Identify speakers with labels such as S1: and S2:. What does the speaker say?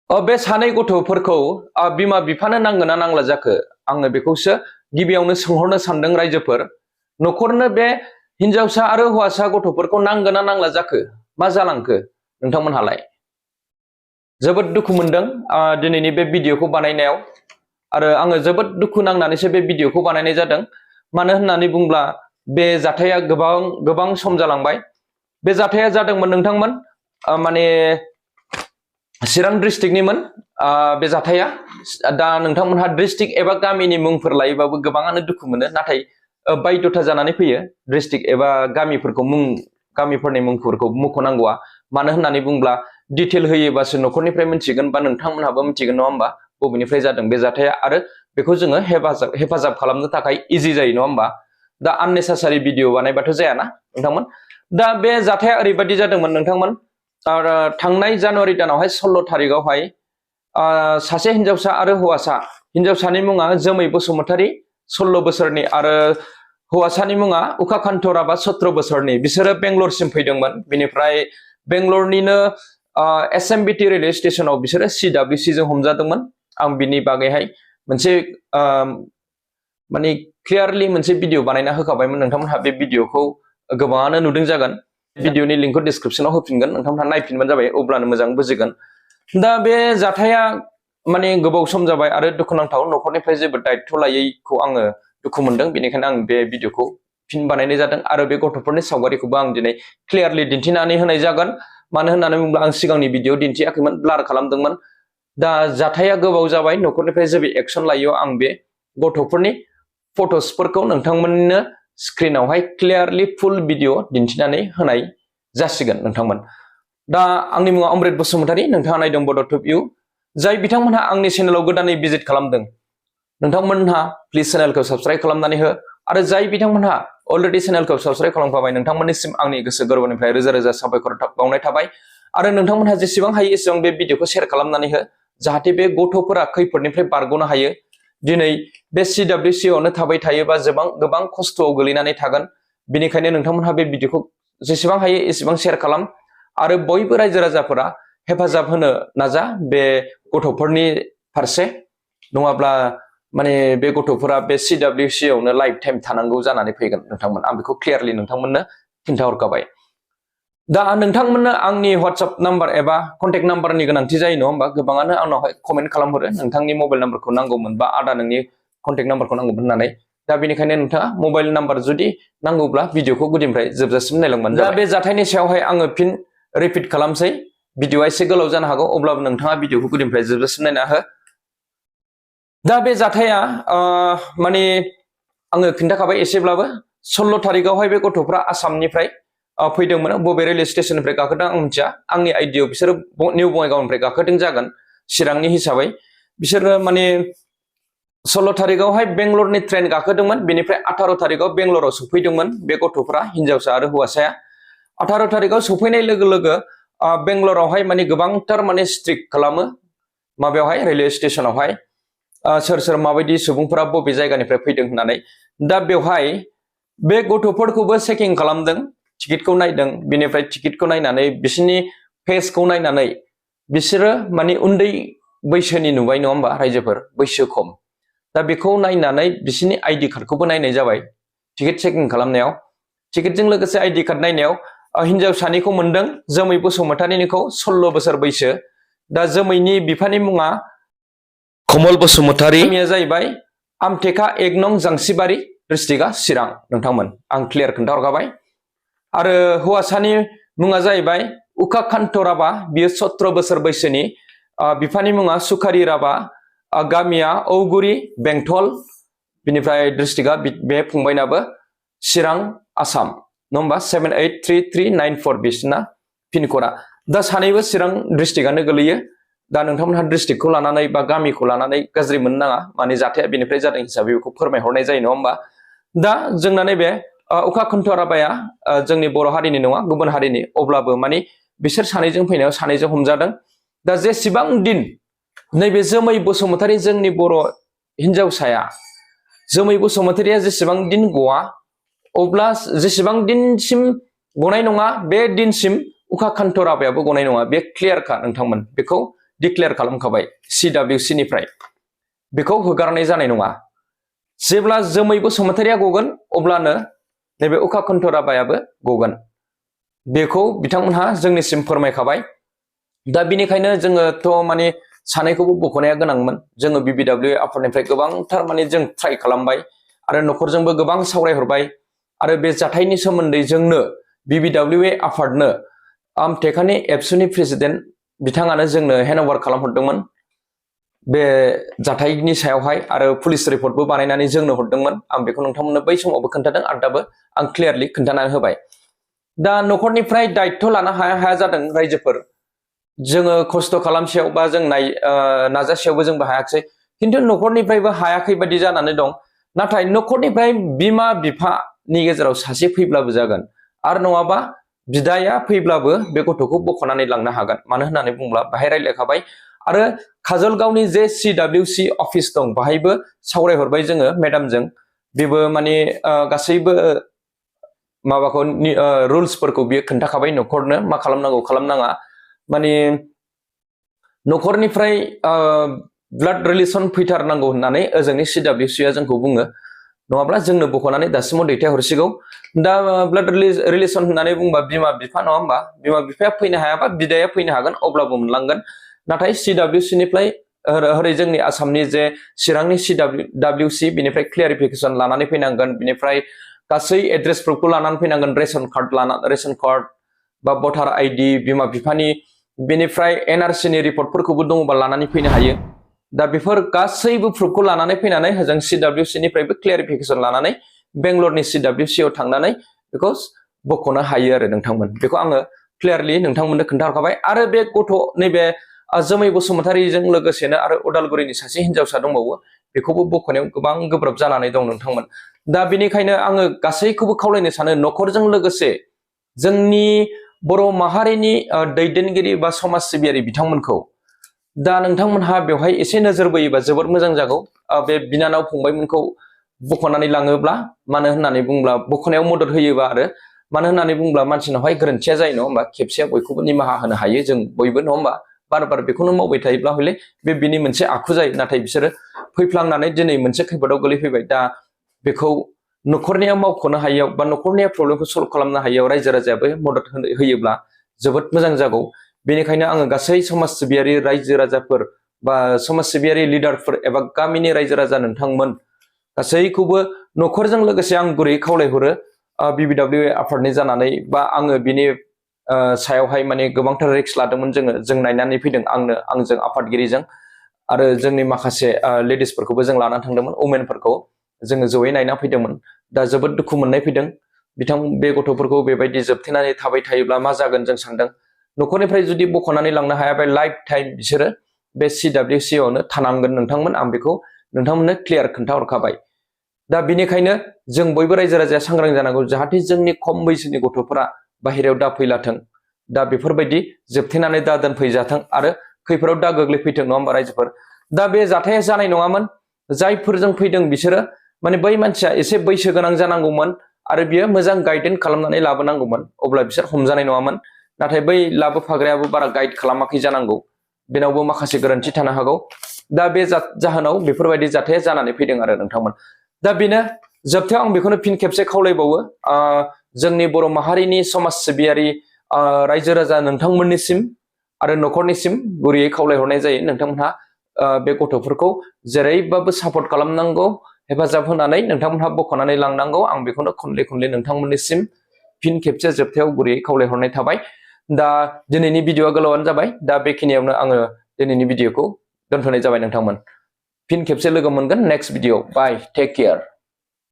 S1: बे सानै गथ'फोरखौ बिमा बिफानो नांगोन ना नांला जाखो आङो बेखौसो गिबियावनो सोंहरनो सानदों रायजोफोर न'खरनो बे हिनजावसा आरो हौवासा गथ'फोरखौ नांगोन ना नांला जाखो मा जालांखो नोंथांमोनहालाय जोबोद दुखु मोनदों दिनैनि बे भिडिअखौ बानायनायाव आरो आङो जोबोद दुखु नांनानैसो बे भिडिअखौ बानायनाय जादों मानो होननानै बुंब्ला बे जाथाया गोबां सम जालांबाय बे जाथाया जादोंमोन नोंथांमोन माने चिरां डिस्ट्रिक्टनिमोन बे जाथाया दा नोंथांमोनहा डिस्ट्रिक्ट एबा गामिनि मुंफोर लायोबाबो गोबाङानो दुखु मोनो नाथाय बायध'था जानानै फैयो डिस्ट्रिक्ट एबा गामिफोरनि मुंफोरखौ मख'नांगौआ मानो होननानै बुंब्ला डिटेल होयोबासो न'खरनिफ्राय मिथिगोन बा नोंथांमोनहाबो मिथिगोन नङा होमबा बबेनिफ्राय जादों बे जाथाया आरो बेखौ जोङो हेफाजाब खालामनो थाखाय इजि जायो नङा होमबा दा आननेसेसारि भिडिअ बानायबाथ' जायाना नोंथांमोन दा बे जाथाया ओरैबायदि जादोंमोन नोंथांमोन थांनाय जानुवारि दानावहाय 16 थारिखआवहाय सासे हिनजावसा आरो हौवासा हिनजावसानि मुङा जोमै बसुमतारी 16 बोसोरनि आरो हौवासानि मुङा उखाखान्थ राभा 17 बोसोरनि बिसोरो बेंगलरसिम फैदोंमोन बेनिफ्राय बेंगलरनिनो SMBT रेलवे स्टेशनाव बिसोरो CWC जों हमजादोंमोन आं बिनि बागैहाय मोनसे माने क्लियारलि मोनसे भिडिअ बानायना होखाबायमोन नोंथांमोनहा बे भिडिअखौ गोबाङानो नुदों जागोन भिडिअनि लिंकखौ डिसक्रिप्शनाव होफिनगोन नोंथांमोनहा नायफिनबानो जाबाय अब्लानो मोजां बुजिगोन दा बे जाथाया माने गोबाव सम जाबाय आरो दुखुनांथाव न'खरनिफ्राय जेबो दायित्व लायैखौ आङो दुखु मोनदों बेनिखायनो आं बे भिडिअखौ फिन बानायनाय जादों आरो बे गथ'फोरनि सावगारिखौबो आं दिनै क्लियारलि दिन्थिनानै होनाय जागोन मानो होननानै बुङोब्ला आं सिगांनि भिडिअ दिन्थियाखैमोन ब्लार खालामदोंमोन दा जाथाया गोबाव जाबाय न'खरनिफ्राय जेबो एक्सन लायो आं बे गथ'फोरनि फट'सफोरखौ नोंथांमोननो स्क्रिनावहाय क्लियारलि फुल भिडिअ दिन्थिनानै होनाय जासिगोन नोंथांमोन दा आंनि मुङा अमृत बसुमतारी नोंथाङा नायदों बड' टुब इउ जाय बिथांमोनहा आंनि चेनेलाव गोदानै भिजिट खालामदों नोंथांमोनहा प्लिज चेनेलखौ साबस्क्राइब खालामनानै हो आरो जाय बिथांमोनहा अलरेडि चेनेलखौ साबस्क्राइब खालामखाबाय नोंथांमोननिसिम आंनि गोसो गोरबोनिफ्राय रोजा रोजा साबायखर बावनाय थाबाय आरो नोंथांमोनहा जेसेबां हायो एसेबां बे भिडिअखौ शेयार खालामनानै हो जाहाथे बे गथ'फोरा खैफोदनिफ्राय बारग'नो हायो दिनै बे CWC आवनो थाबाय थायोबा गोबां खस्थ'आव गोलैनानै थागोन बेनिखायनो नोंथांमोनहा बे भिडिअखौ जेसेबां हायो एसेबां शेयार खालाम आरो बयबो रायजो राजाफोरा हेफाजाब होनो नाजा बे गथ'फोरनि फारसे नङाब्ला माने बे गथ'फोरा बे CWC आवनो लाइफ टाइम थानांगौ जानानै फैगोन नोंथांमोन आं बेखौ क्लियारलि नोंथांमोननो खिन्थाहरखाबाय दा नोंथांमोननो आंनि WhatsApp नाम्बार एबा कन्टेक्ट नाम्बारनि गोनांथि जायो नङा होमबा गोबाङानो आंनावहाय कमेन्ट खालामहरो नोंथांनि मबाइल नाम्बारखौ नांगौमोन बा आदा नोंनि कन्टेक्ट नाम्बारखौ नांगौमोन होननानै दा बेनिखायनो नोंथाङा मबाइल नाम्बार जुदि नांगौब्ला भिडिअखौ गुदिनिफ्राय जोबजासिम नायलांबानो जाबाय दा बे जाथायनि सायावहाय आङो फिन रिपिट खालामसै भिडिअआ एसे गोलाव जानो हागौ अब्लाबो नोंथाङा भिडिअखौ गुदिनिफ्राय जोबजासिम नायना हो दा बे जाथाया माने आङो खिन्थाखाबाय एसेब्लाबो 16 थारिखआवहाय बे गथ'फ्रा आसामनिफ्राय फैदोंमोन बबे रेलवे स्टेशननिफ्राय गाखोदों आं मिथिया आंनि आइडियाव बिसोरो निउ बङाइगावनिफ्राय गाखोदों जागोन चिरांनि हिसाबै बिसोरो माने 16 थारिखआवहाय बेंगलरनि ट्रेन गाखोदोंमोन बेनिफ्राय 18 थारिखआव बेंगलराव सफैदोंमोन बे गथ'फ्रा हिनजावसा आरो हौवासाया 18 थारिखआव सफैनाय लोगो लोगो बेंगलरावहाय माने गोबांथार माने स्ट्रिक्ट खालामो माबायावहाय रेलवे स्टेशनावहाय सोर सोर माबायदि सुबुंफोरा बबे जायगानिफ्राय फैदों होननानै दा बेवहाय बे गथ'फोरखौबो चेकिं खालामदों टिकेटखौ नायदों बेनिफ्राय टिकेटखौ नायनानै बिसोरनि फेसखौ नायनानै बिसोरो माने उन्दै बैसोनि नुबाय नङा होमबा रायजोफोर बैसो खम दा बेखौ नायनानै बिसोरनि आइडि कार्डखौबो नायनाय जाबाय टिकेट चेकिं खालामनायाव टिकेटजों लोगोसे आइडि कार्ड नायनायाव हिनजावसानिखौ मोनदों जोमै बसुमतारीनिखौ 16 बोसोर बैसो दा जोमैनि बिफानि मुङा कमल बसुमतारी गामिया जाहैबाय आमटेका 1 नं जांसिबारि डिस्ट्रिक्टआ चिरां नोंथांमोन आं क्लियार खोन्थाहरखाबाय आरो हौवासानि मुङा जाहैबाय उखाखान्थ राभा बियो 17 बोसोर बैसोनि बिफानि मुङा सुखारि राभा गामिया औगुरि बेंटल बिनिफ्राय डिस्ट्रिक्टआ बे फंबायनाबो चिरां आसाम नङा होमबा 783394 बिसोरना पिनक'डआ दा सानैबो चिरां डिस्ट्रिक्टआनो गोलैयो दा नोंथांमोनहा डिस्ट्रिक्टखौ लानानै बा गामिखौ लानानै गाज्रि मोननो नाङा माने जाथाया बेनिफ्राय जादों हिसाबै बेखौ फोरमायहरनाय जायो नङा होमबा दा जोंना नैबे उखाखान्थ राभाया जोंनि बर' हारिनि नङा गुबुन हारिनि अब्लाबो माने बिसोर सानैजों फैनायाव सानैजों हमजादों दा जेसेबां दिन नैबे जोमै बसुमतारी जोंनि बर' हिनजावसाया जोमै बसुमतारीया जेसेबां दिन गवा अब्ला जेसेबां दिनसिम गनाय नङा बे दिनसिम उखाखान्थ राभायाबो गनाय नङा बे क्लियारखा नोंथांमोन बेखौ डिक्लेयार खालामखाबाय CWC निफ्राय बेखौ होगारनाय जानाय नङा जेब्ला जोमै बसुमतारिया गगोन अब्लानो नैबे उखाखन्थ राभायाबो गगोन बेखौ बिथांमोनहा जोंनिसिम फोरमायखाबाय दा बिनिखायनो जोङोथ' माने सानैखौबो बख'नाया गोनांमोन जोङो BBWA आफादनिफ्राय गोबांथार माने जों ट्राइ खालामबाय आरो न'खरजोंबो गोबां सावरायहरबाय आरो बे जाथायनि सोमोन्दै जोंनो BBWA आफादनो आमटेकानि एबसुनि प्रेसिडेन्ट बिथाङानो जोंनो हेन्डअभार खालामहरदोंमोन बे जाथायनि सायावहाय आरो पुलिस रिपर्टबो बानायनानै जोंनो हरदोंमोन आं बेखौ नोंथांमोननो बै समावबो खोन्थादों आरो दाबो आं क्लियारलि खोन्थानानै होबाय दा न'खरनिफ्राय दायित्व लानो हाया जादों रायजोफोर जोङो खस्थ' खालामसेयाव बा जों नाजासेयावबो जोंबो हायाखिसै खिन्थु न'खरनिफ्रायबो हायाखै बायदि जानानै दं नाथाय न'खरनिफ्राय बिमा बिफानि गेजेराव सासे फैब्लाबो जागोन आरो नङाबा बिदाया फैब्लाबो बे गथ'खौ बख'नानै लांनो हागोन मानो होननानै बुंब्ला बाहाय रायलायखाबाय आरो काजलगावनि जे CWC अफिस दं बाहायबो सावरायहरबाय जोङो मेडामजों बेबो माने गासैबो माबाखौ रुल्सफोरखौ बियो खोन्थाखाबाय न'खरनो मा खालामनांगौ खालामनाङा माने न'खरनिफ्राय ब्लाड रिलेसन फैथारनांगौ होननानै ओजोंनि CWCआ जोंखौ बुङो नङाब्ला जोंनो बख'नानै दासिमाव दैथायहरसिगौ दा ब्लाड रिलेसन होननानै बुंबा बिमा बिफा नङा होमबा बिमा बिफाया फैनो हायाबा बिदाया फैनो हागोन अब्लाबो मोनलांगोन नाथाय CWC निफ्राय हरै जोंनि आसामनि जे चिरांनि CWC बिनिफ्राय क्लियारिफिकेसन लानानै फैनांगोन बिनिफ्राय गासै एड्रेस प्रुफखौ लानानै फैनांगोन रेशन कार्ड बा भटार आइडि बिमा बिफानि बेनिफ्राय NRC नि रिपर्टफोरखौबो दङबा लानानै फैनो हायो दा बेफोर गासैबो प्रुफखौ लानानै फैनानै हजों CWC निफ्रायबो क्लियारिफिकेसन लानानै बेंगलरनि CWC आव थांनानै बेखौ बख'नो हायो आरो नोंथांमोन बेखौ आङो क्लियारलि नोंथांमोननो खोन्थाहरखाबाय आरो बे गथ' नैबे जोमै बसुमतारिजों लोगोसेनो आरो उदालगुरिनि सासे हिनजावसा दंबावो बेखौबो बख'नायाव गोबां गोब्राब जानानै दं नोंथांमोन दा बेनिखायनो आङो गासैखौबो खावलायनो सानो न'खरजों लोगोसे जोंनि बर' माहारिनि दैदेनगिरि बा समाज सिबियारि बिथांमोनखौ दा नोंथांमोनहा बेवहाय एसे नोजोर बोयोबा जोबोद मोजां जागौ बे बिनानाव फंबायमोनखौ बख'नानै लाङोब्ला मानो होननानै बुंब्ला बख'नायाव मदद होयोबा आरो मानो होननानै बुंब्ला मानसिनावहाय गोरोन्थिया जायो नङा होमबा खेबसेया बयखौबो निमाहा होनो हायो जों बयबो नङा होमबा बार बार बेखौनो मावबाय थायोब्ला हले बे बिनि मोनसे आखु जायो नाथाय बिसोरो फैफ्लांनानै दिनै मोनसे खैफोदाव गोलैफैबाय दा बेखौ न'खरनिया मावख'नो हायैयाव बा न'खरनिया प्रब्लेमखौ सल्भ खालामनो हायैयाव रायजो राजायाबो मदद होयोब्ला जोबोद मोजां जागौ बेनिखायनो आङो गासै समाज सिबियारि रायजो राजाफोर बा समाज सिबियारि लिडारफोर एबा गामिनि रायजो राजा नोंथांमोन गासैखौबो न'खरजों लोगोसे आं गुरैयै खावलायहरो BBWA आफादनि जानानै बा आङो बिनि सायावहाय माने गोबांथार रिक्स लादोंमोन जों नायनानै फैदों आंजों आफादगिरिजों आरो जोंनि माखासे लेडिसफोरखौबो जों लानानै थांदोंमोन वमेनफोरखौ जोङो जयै नायना फैदोंमोन दा जोबोद दुखु मोननाय फैदों बे गथ'फोरखौ बेबायदि जोबथेनानै थाबाय थायोब्ला मा जागोन जों सानदों न'खरनिफ्राय जुदि बख'नानै लांनो हायाबा लाइफ टाइम बिसोरो बे CWC आवनो थानांगोन नोंथांमोन आं बेखौ नोंथांमोननो क्लियार खोन्थाहरखाबाय दा बिनिखायनो जों बयबो रायजो राजाया सांग्रां जानांगौ जाहाथे जोंनि खम बैसोनि गथ'फोरा बाहेरायाव दा फैलाथों दा बेफोरबायदि जोबथेनानै दा दोनफैजाथों आरो खैफोदाव दा गोग्लैफैथों नङा होमबा रायजोफोर दा बे जाथाया जानाय नङामोन जायफोरजों फैदों बिसोरो माने बै मानसिया एसे बैसो गोनां जानांगौमोन आरो बियो मोजां गाइडेन्स खालामनानै लाबोनांगौमोन अब्ला बिसोर हमजानाय नङामोन नाथाय बै लाबोफाग्रायाबो बारा गाइड खालामाखै जानांगौ बेनावबो माखासे गोरोन्थि थानो हागौ दा बे जाहोनाव बेफोरबायदि जाथाया जानानै फैदों आरो नोंथांमोन दा बेनो जोबथायाव आं बेखौनो फिन खेबसे खावलायबावो जोंनि बर' माहारिनि समाज सिबियारि रायजो राजा नोंथांमोननिसिम आरो न'खरनिसिम गुरैयै खावलायहरनाय जायो नोंथांमोनहा बे गथ'फोरखौ जेरैबाबो सापर्ट खालामनांगौ हेफाजाब होनानै नोंथांमोनहा बख'नानै लांनांगौ आं बेखौनो खनले खनले नोंथांमोननिसिम फिन खेबसे जोबथायाव गुरैयै खावलायहरनाय थाबाय दा दिनैनि भिडिअआ गोलावानो जाबाय दा बेखिनियावनो आङो दिनैनि भिडिअखौ दोनथ'नाय जाबाय नोंथांमोन फिन खेबसे लोगो मोनगोन नेक्स्ट भिडिअ बाय टेक केयार